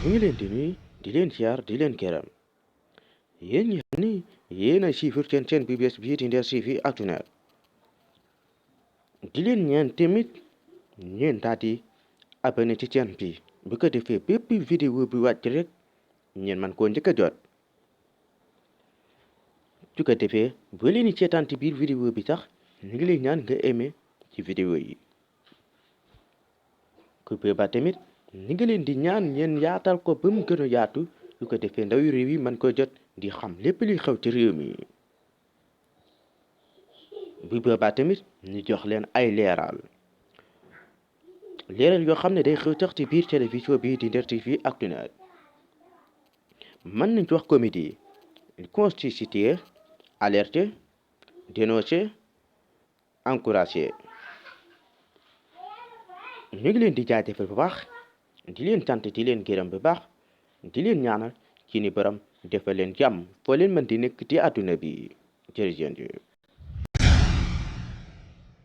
ñu ngi leen di nuyu di leen ziar di leen gërëm yéen ñi xam ni yéen a suivre seen chaîne bi bees bii di Nder TV Actunet di leen ñaan tamit ngeen daal di abonné ci chaîne bi bu ko defee bépp vidéo bi wàcc rek ngeen man koo njëkk a jot su ko defee boo leen di seetaan ci biir vidéo bi sax ñu ngi leen ñaan nga aimé ci vidéo yi ku boobaa tamit ñu ngi leen di ñaan ngeen yaatal ko ba mu gën a yaatu su ko defee ndawi réew yi mën ko jot di xam lépp li xew ci réew mi bu boobaa tamit ñu jox leen ay leeral yoo xam ne day xew sax ci biir télévision bii di Nder TV Actunet mën nañ ci wax comédie constituer alerter dénoncer encourager ñu ngi leen di jaajëfal bu baax di leen sant di leen gërëm bu baax di leen ñaanal ci ni borom defal leen jàmm foo leen mën di nekk ci àdduna bi jërëjëf